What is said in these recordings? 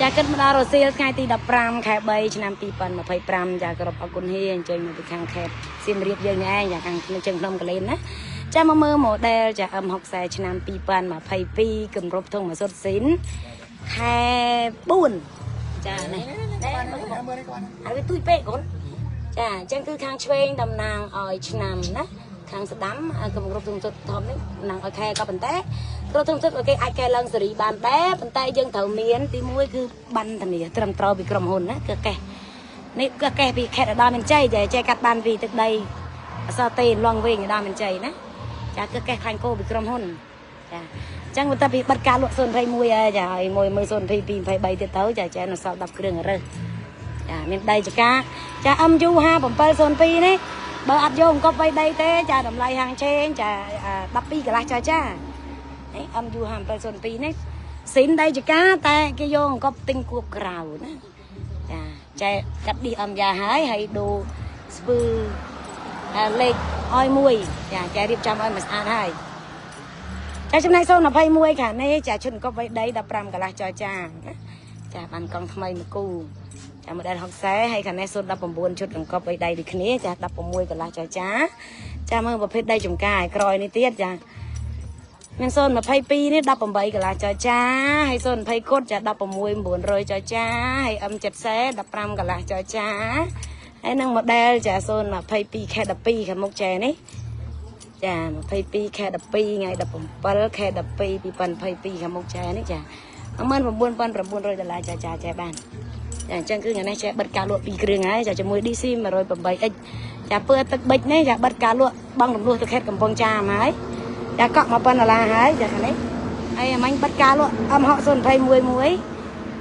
ចាគិតមកដល់រសៀលថ្ងៃទី15ខែ3ឆ្នាំ2025ចាគោរពអរគុណហៀអញ្ជើញមកពីខាងខេត្តសៀមរាបយើងឯងចាខាងជើងភ្នំកលែនណាចាមកមើល model ចា M60 ឆ្នាំ2022គម្របធុងម៉ាស៊ុតស៊ីនខែ4ចានេះហើយវាទូចពេកកូនចាអញ្ចឹងគឺខាងឆ្វេងតំណាងឲ្យឆ្នាំណាខាងស្ដាំគម្របធុងសុទ្ធធំនេះតំណាងឲ្យខែក៏ប៉ុន្តែគ្រប់ធុងសុទ្ធគេអាចកែឡើងសេរីបានដែរប៉ុន្តែយើងត្រូវមានទី1គឺបានធានាត្រឹមត្រូវពីក្រុមហ៊ុនណាគឺកេះនេះគឺកេះពីខេត្តឧត្តរមានជ័យចាចេះកាត់បានពីទឹកដីអសទេលងវិញឧត្តរមានជ័យណាចាគឺកេះខ្លាញ់គោពីក្រុមហ៊ុនចាអញ្ចឹងបន្ទាប់ពីបិទការលក់021ហើយចាហើយមួយមើល022 23ទៀតទៅចាចែនៅសល់10គ្រឿងរើសចាមានដីចកាចា MU 5702នេះបើអត់យកអង្គប់បីដីទេចាតម្លៃហាងឆេងចា12កន្លះចាចានេះ MU 5702នេះស៊ីនដីចកាតែគេយកអង្គប់ទិញគួបក្រៅណាចាចែកាត់ឌីអំយ៉ាហើយហើយដូរស្ពឺលេខឲ្យមួយចាចែរៀបចំឲ្យមកស្អាតហើយចាចំណែក021ខាងនេះចាឈុតអង្គប់បីដី15កន្លះចាចាចាបានកង់ថ្មីមួយគូចា model 60ហើយខាងនេះ019ឈុតអង្គប់បីដីដូចគ្នាចា16កន្លះចាចាចាមើលប្រភេទដីចំការឲ្យក្រោយនេះទៀតចាមាន022នេះ18កន្លះចាចាហើយ020គុតចា16900ចាចាហើយ M70 15កន្លះចាចាហើយនឹង model ចា022 K12 ខាងមុខចែនេះចា22 K12 ថ្ងៃ17 K12 2022ខាងមុខចែនេះចា19900ដុល្លារចាចាចែបានចាអញ្ចឹងគឺថ្ងៃនេះចែបិទការលក់2គ្រឿងហើយចាជាមួយ DC 108X ចាពើទឹកបិចនេះចាបិទការលក់បងរំលោះទៅខេត្តកំពង់ចាមហើយចាកក់1000ដុល្លារហើយចាខាងនេះហើយអាមាញ់បិទការលក់ M6021 មួយ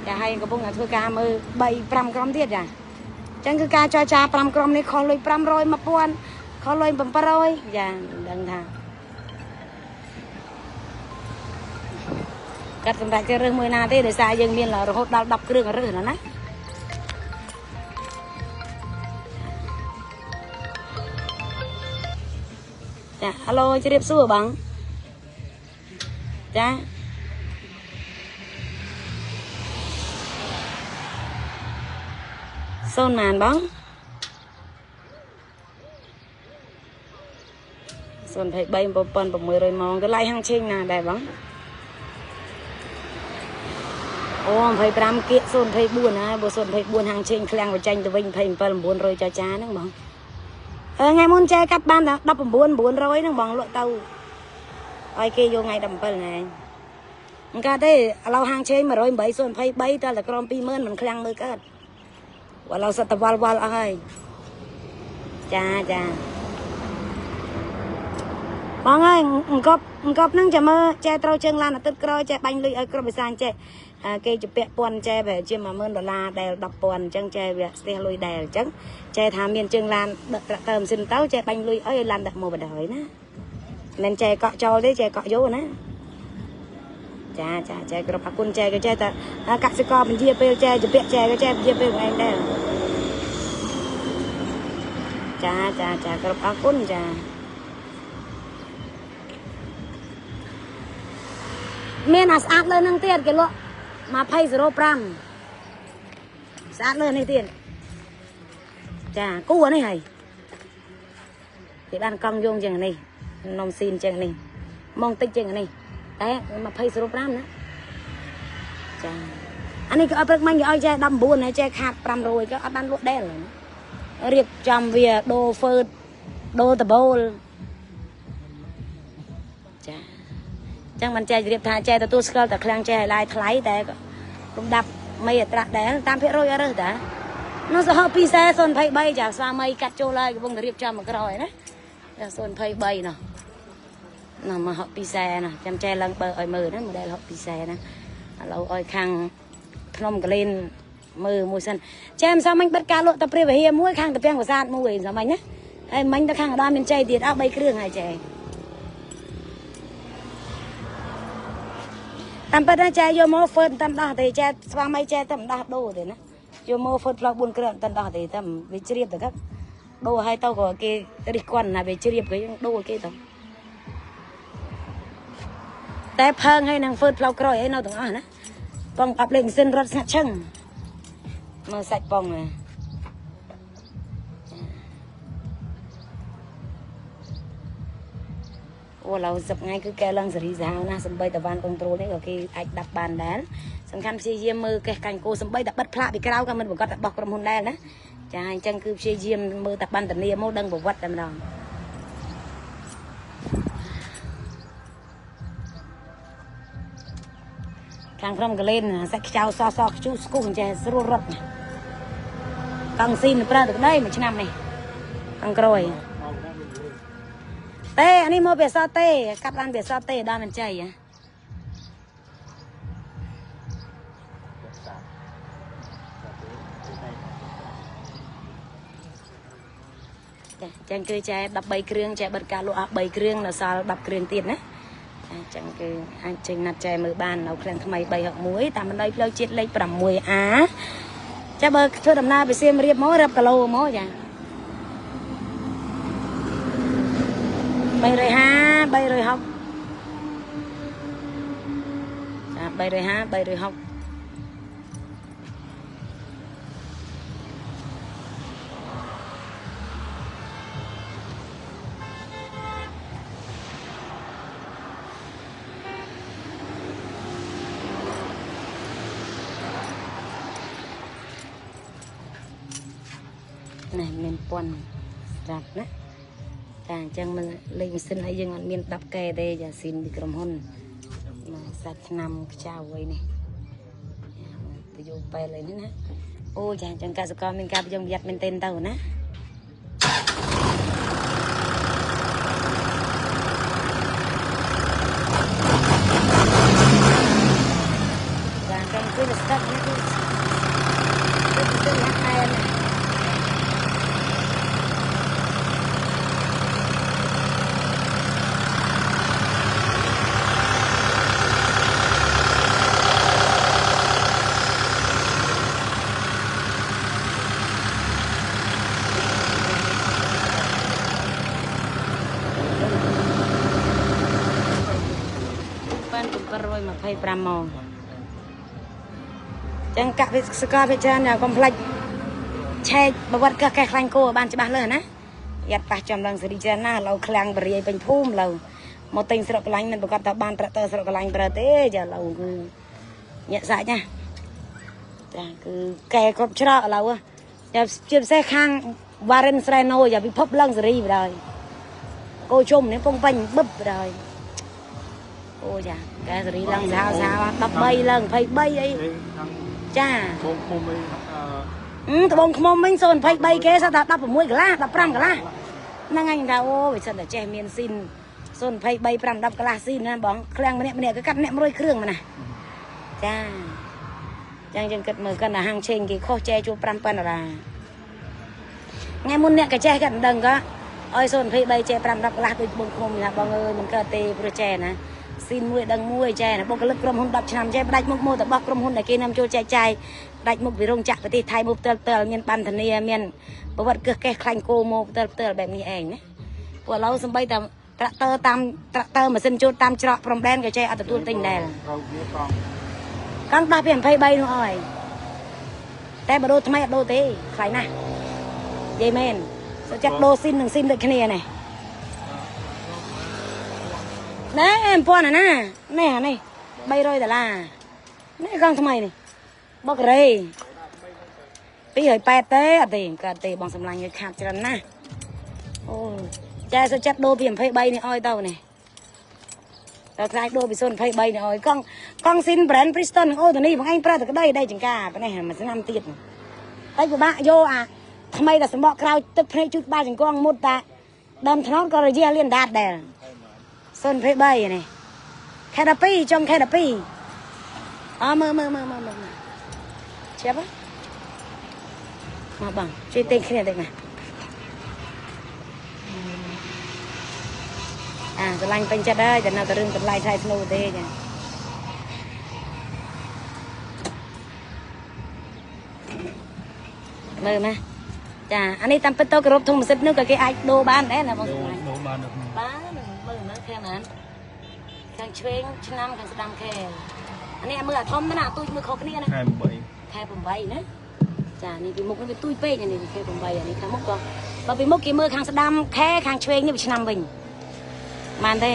ចាហើយកំពុងតែធ្វើការមើល3 5ក្រុមទៀតចាអញ្ចឹងគឺការចរចា5ក្រុមនេះខុសលុយ500 1000ខុសលុយ700ចាមិនដឹងថាកាត់សម្រាប់គេរើសមួយណាទេដោយសារយើងមានរហូតដល់10គ្រឿងរើសណាណាចាអាឡូជម្រាបសួរបងចាសូនម៉ានបង023 1600ម៉ោងកន្លែងហាងឆេងណាដែរបងអូ25គៀក024ណាបើ024ហាងឆេងឃ្លាំងបញ្ចេញទៅវិញ27900ចាចាហ្នឹងបងថ្ងៃមុនចែកាត់បានតែ19900ហ្នឹងបងលក់ទៅឲ្យគេយកថ្ងៃ17ណែមិនកើតទេឥឡូវហាងឆេង108 023តើតែក្រម20000មិនឃ្លាំងមើលកើតឥឡូវសិតតវល់វល់អស់ហើយចាចាបងអើយអង្គប់ហ្នឹងចាំមើលចែត្រូវជើងឡានអាទិត្យក្រោយចែបាញ់លុយឲ្យក្រុមវិសាចែគេជពាក់ពាន់ចែប្រហែលជា10000ដុល្លារដែល10,000អញ្ចឹងចែវាស្ទះលុយដែលអញ្ចឹងចែថាមានជើងឡានដឹកត្រាក់ទ័រម៉ាស៊ីនទៅចែបាញ់លុយឲ្យឡានដឹកមកបណ្ដោយណាមិនចែកក់ចោលទេចែកក់យកណាចាចាចែគ្រប់អរគុណចែក៏ចែតែកសិករបញ្ជាពេលចែជពាក់ចែក៏ចែបញ្ជាពេលឯងដែរចាចាចាគ្រប់អរគុណចាមានអាស្អាតលើនឹងទៀតគេលក់20.05ស្អាតលើនេះទៀតចាគូអានេះហើយគេបានកង់យងជាងនេះនំស៊ីនជាងនេះម៉ងតិចជាងនេះតែ20.05ណាចាអានេះគេឲ្យព្រឹកមិញគេឲ្យចែ19ហើយចែខាត500ក៏អត់បានលក់ដែលរៀបចំវាដូរហ្វឺតដូរដបូលចាចឹងមិនចែរៀបថាចែទទួលស្គាល់តែឃ្លាំងចែឲ្យឡាយថ្លៃតែរំដាប់មីអត្រាដែរតាមភាគរយអត់រើសតានោះសហ24023ចាស្វាមីកាត់ចូលហើយកំពុងតែរៀបចំមកក្រោយណាចា023នោះណាមក640ណាចាំចែឡើងបើឲ្យមើលណា model 640ណាឥឡូវឲ្យខាងភ្នំកលែនមើលមួយសិនចែមិនសមមិញបិទការលក់តែព្រះវិហារមួយខាងតាពាំងប្រាសាទមួយសមមិញណាហើយមិញទៅខាងឧត្តរមានជ័យទៀតអស់3គ្រឿងហើយចែតាមពិតណាចែយកមកហ្វឺតមិនដោះទេចែស្វាមីចែតែមិនដោះដូរទេណាយកមកហ្វឺតផ្លូវ4គ្រឿងមិនដោះទេតែវាជ្រាបទៅកាដូរឲ្យទៅក៏គេរិះគន់ណាវាជ្រាបគេដូរគេទៅតែផើងហើយនឹងហ្វឺតផ្លូវក្រោយអីនៅទាំងអស់ណា បងអប់លេខម៉ាស៊ីនរត់ស្ងាត់ឈឹងមើលសាច់បងណាអូឡូវសប្ងៃគឺកែឡើងសេរីសាហាវណាស់សំបីតាវ៉ាន់កុងត្រូលនេះក៏គេអាចដាប់បានដែរសំខាន់ព្យាយាមមើលកេះកាញ់គោសំបីតែបិទផ្លាកពីក្រៅក៏មិនប្រកាសតែបោះក្រុមហ៊ុនដែរណាចាអញ្ចឹងគឺព្យាយាមមើលតែបន្ទនាមកដឹងប្រវត្តិតែម្ដងខាងក្រុមកលែនសាច់ខ្ចៅសសខ្ជូស្គុះអញ្ចេះស្រួលរត់ណាកង់ស៊ីនប្រើទឹកដីមួយឆ្នាំនេះខាងក្រោយទេអានេះមកវាសទេកាត់បានវាសទេដល់មិនចៃហ៎ចាចឹងគឺចែ13គ្រឿងចែបិទការលក់អស់3គ្រឿងនៅសល់10គ្រឿងទៀតណាចាចឹងគឺអាចចេញណាត់ចែមើលបាននៅឃ្លាំងថ្មី361តាមបណ្ដោយផ្លូវជាតិលេខ 6A ចាបើធ្វើដំណើរពីសៀមរាបមករាប់គីឡូមកចា350 360ចា350 360នេះមានពន្ធស្រាប់ណាចាអញ្ចឹងមិនលេខម៉ាស៊ីនអីយើងអត់មាន10កែទេចាស៊ីនពីក្រុមហ៊ុនមកសាច់ឆ្នាំខ្ចៅអីនេះទៅយកពេលអីនេះណាអូចាអញ្ចឹងកសិករមានការប្រយ័ត្នមែនទែនទៅណាចាអញ្ចឹងគឺស្ដាប់នេះគឺគឺណាស់ណែន 725ម៉ោងចឹងកាក់វិសកលវិចារណាកុំភ្លេចឆែកប្រវត្តិកេះកេះខ្លាញ់គោឲ្យបានច្បាស់លើណាយ៉ាត់ប៉ះចំឡើងសេរីច្រើនណាស់ឥឡូវខ្លាំងបរិយាយពេញភូមិឥឡូវមកទិញស្រុកកលាញ់មិនប្រកាសថាបានត្រាក់ទ័រស្រុកកលាញ់ប្រើទេចាឥឡូវគឺញាក់សាច់ណាចាគឺកែគ្រប់ច្រកឥឡូវចាជាពិសេសខាងវ៉ារិនស្រែណូចាពិភពឡើងសេរីបណ្ដោយគោជុំនេះពងពេញបឹបបណ្ដោយអូចាកែសេរីឡើងសាវសាវ13ឡើង23អីចា បងឃុំអី ត្បូងឃ្មុំវិញ023គេសោះថា16កន្លះ15កន្លះហ្នឹងឯងថាអូវាសិនតែចេះមានស៊ីន023 5 10កន្លះស៊ីនណាបងឃ្លាំងម្នាក់ម្នាក់គឺកាត់ម្នាក់100គ្រឿងមកណាចាចឹងយើងគិតមើលគាត់ថាហាងឆេងគេខុសចែជួល5000ដុល្លារថ្ងៃមុនអ្នកក៏ចេះគាត់មិនដឹងក៏ឲ្យ023ចែ5 10កន្លះដូចត្បូងឃ្មុំថាបងអើយមិនកើតទេព្រោះចែណាស៊ីនមួយដឹងមួយចែណាបុគ្គលិកក្រុមហ៊ុន10ឆ្នាំចែផ្ដាច់មុខមកតែបោះក្រុមហ៊ុនដែលគេនាំចូលចែកចាយផ្ដាច់មុខពីរោងចក្រប្រទេសថៃមកផ្ទល់ផ្ទល់មានបានធានាមានប្រវត្តិកឹះកេះខ្លាញ់គោមកផ្ទល់ផ្ទល់បែបនេះឯងណាពួកឥឡូវសំបីតែត្រាក់ទ័រតាមត្រាក់ទ័រម៉ាស៊ីនចូលតាមច្រកព្រំដែនក៏ចែអត់ទទួលទិញដែរកង់ដោះពី23នោះអើយតែបើដូរថ្មីអត់ដូរទេខ្លាញ់ណាស់និយាយមែនសុខចិត្តដូរស៊ីននិងស៊ីនដូចគ្នានេះណែ1000ណានេះអានេះ300ដុល្លារនេះកង់ថ្មីនេះបុករេ280ទេអត់ទេកើតទេបងសម្លាញ់ឲ្យខាតច្រើនណាស់អូចែសុខចិត្តដូរពី23នេះឲ្យទៅនេះតើខ្លាចដូរពី023នេះឲ្យកង់កង់ស៊ីន brand Bristol អូទៅនេះបងឯងប្រើតែក្តីដីចង្ការប៉ុណ្ណេះមួយឆ្នាំទៀតតែពិបាកយកអាថ្មីតែសម្បកក្រោយទឹកភ្នែកជូតក្បាលចង្កងមុតតាដើមថ្នោតក៏រយៈលៀនដាតដែរ023នេះខែ12ចុងខែ12អមើលមើលមើលមើលមើលជាប់មកបងជួយទិញគ្នាតិចមកអាស្រឡាញ់ពេញចិត្តហើយតែនៅតែរឿងតម្លៃថ្លៃថ្នូរទេចាមើលណាចាអានេះតាមពិតទៅគោរពធំម៉ាស៊ីននោះក៏គេអាចដូរបានដែរណាបងស្រឡាញ់ ដូរបាន បានមើលមើលខាងណាខាងឆ្វេងឆ្នាំខាងស្ដាំខែ អានេះមើលអាធំណាអាទូចមើលខុសគ្នាណា ខែ8 ខែ8ណាចានេះពីមុខនេះវាទូចពេកអានេះខែ8អានេះខាងមុខក៏បើពីមុខគេមើលខាងស្ដាំខែខាងឆ្វេងនេះវាឆ្នាំវិញបានទេ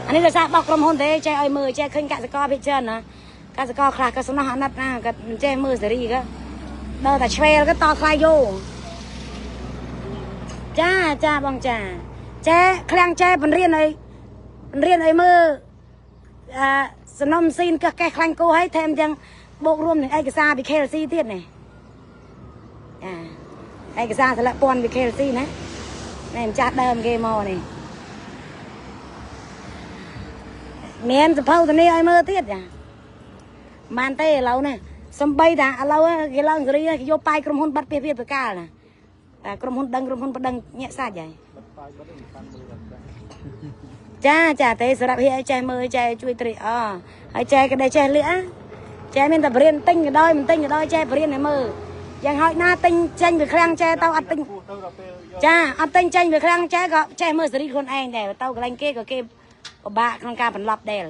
អានេះដោយសារបោះក្រុមហ៊ុនទេចេះឲ្យមើលចេះឃើញកសិករភិកច្រើនណាកសិករខ្លះក៏សំណោះអាណិតណាគាត់មិនចេះមើលសេរីក៏ដល់តែឆ្វេលក៏តថ្លៃយោចាចាបងចាចេះឃ្លាំងចេះបង្រៀនឲ្យបង្រៀនឲ្យមើលអាសំណុំស៊ីនកកេះខ្លាញ់គោឲ្យថែមទាំងបូករួមនឹងឯកសារពី KLC ទៀតនេះចាឯកសារសិលពន្ធពី KLC ណានេះម្ចាស់ដើមគេមកនេះមានសភៅទៅនេះឲ្យមើលទៀតចាបានទេឥឡូវណាសំបីតាឥឡូវគេឡើងសេរីគេយកប៉ាយក្រុមហ៊ុនបាត់ពីវាប្រកាលណាតែក្រុមហ៊ុនដឹងក្រុមហ៊ុនប្តឹងញាក់សាច់ហើយចាចាទេសម្រាប់ហៀឲ្យចេះមើលចេះជួយត្រេកអហើយចេះក៏ដែរចេះលៀកចេះមានតែបរៀនទិញក៏ដោយមិនទិញក៏ដោយចេះបរៀនឲ្យមើលយ៉ាងហោចណាទិញចេញពីឃ្លាំងចេះទៅអត់ទិញចាអត់ទិញចេញពីឃ្លាំងចេះក៏ចេះមើលសេរីខ្លួនឯងដែរទៅកន្លែងគេក៏គេពិបាកក្នុងការបន្លប់ដែរ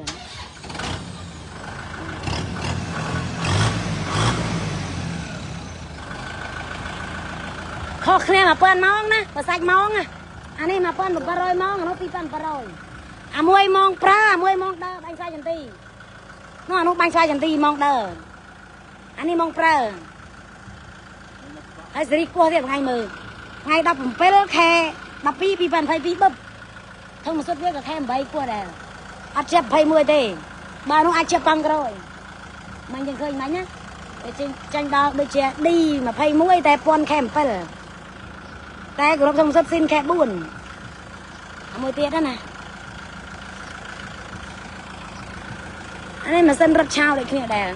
ខុសគ្នា1000ម៉ោងណាបើសាច់ម៉ោងណាអានេះ1700ម៉ោងអានោះ2700អាមួយម៉ោងប្រើអាមួយម៉ោងដើរបាញ់ស្វាយចន្ទីនោះអានោះបាញ់ស្វាយចន្ទីម៉ោងដើរអានេះម៉ោងប្រើហើយសេរីគោះទៀតថ្ងៃមើលថ្ងៃ17ខែ12 2022បឹបធំសុទ្ធវាក៏ខែ8គោះដែរអត់ចាប់21ទេបើនោះអាចចាប់ប៉ាំងក្រោយមិញយើងឃើញមិញណាតែចាញ់ដល់ដូចជា D 21តែពាន់ខែ7តែគ្រប់ធំសុទ្ធស៊ីនខែ4អាមួយទៀតណាអានេះម៉ាស៊ីនរត់ឆាវដូចគ្នាដែរ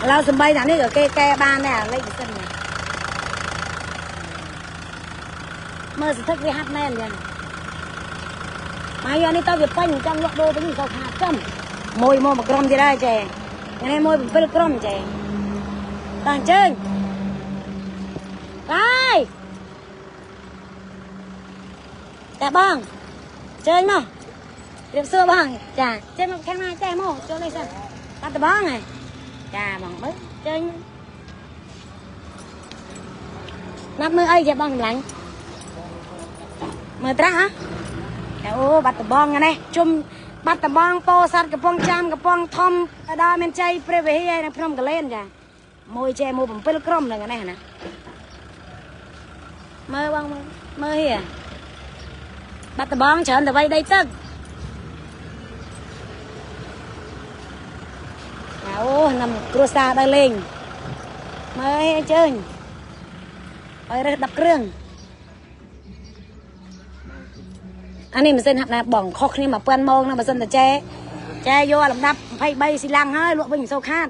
ឥឡូវសំបីតានេះក៏គេកែបានដែរលេខម៉ាស៊ីននេះមើលសន្ធឹកវាហាត់ណែនយ៉ាងមកយកនេះទៅវាពេញចង់លក់ដូរវិញទៅខាតចំមួយមកមួយក្រុមទៀតហើយចេះថ្ងៃនេះមួយ7ក្រុមចេះតោះអញ្ជើញបាយតែបងជើញមករៀបសួរបងចាចេញមកខាងណាចេះមកចូលនេះសិនបាត់តបងហ៎ចាបងមើលជើញណាប់មើលអីចេះបងសម្លាញ់មើលត្រាស់ហ៎អូបាត់តបងនេះជុំបាត់តបងពោធិ៍សាត់កំពង់ចាមកំពង់ធំដល់មានជ័យព្រះវិហារនៅភ្នំកលែនចាមួយចេះមួយ7ក្រុមហ្នឹងនេះណាមើលបងមើលហៀបាត់តបងច្រើនតែវៃដីទឹកអូនំគ្រួសារដើរលេងមើលអញ្ជើញឲ្យរើស10គ្រឿងអានេះម៉ាស៊ីនហាប់ណាបងខុសគ្នា1000ម៉ោងណាម៉ាស៊ីនតាចែចែយកលំដាប់23ស៊ីឡាំងហើយលក់វិញមិនសូវខាត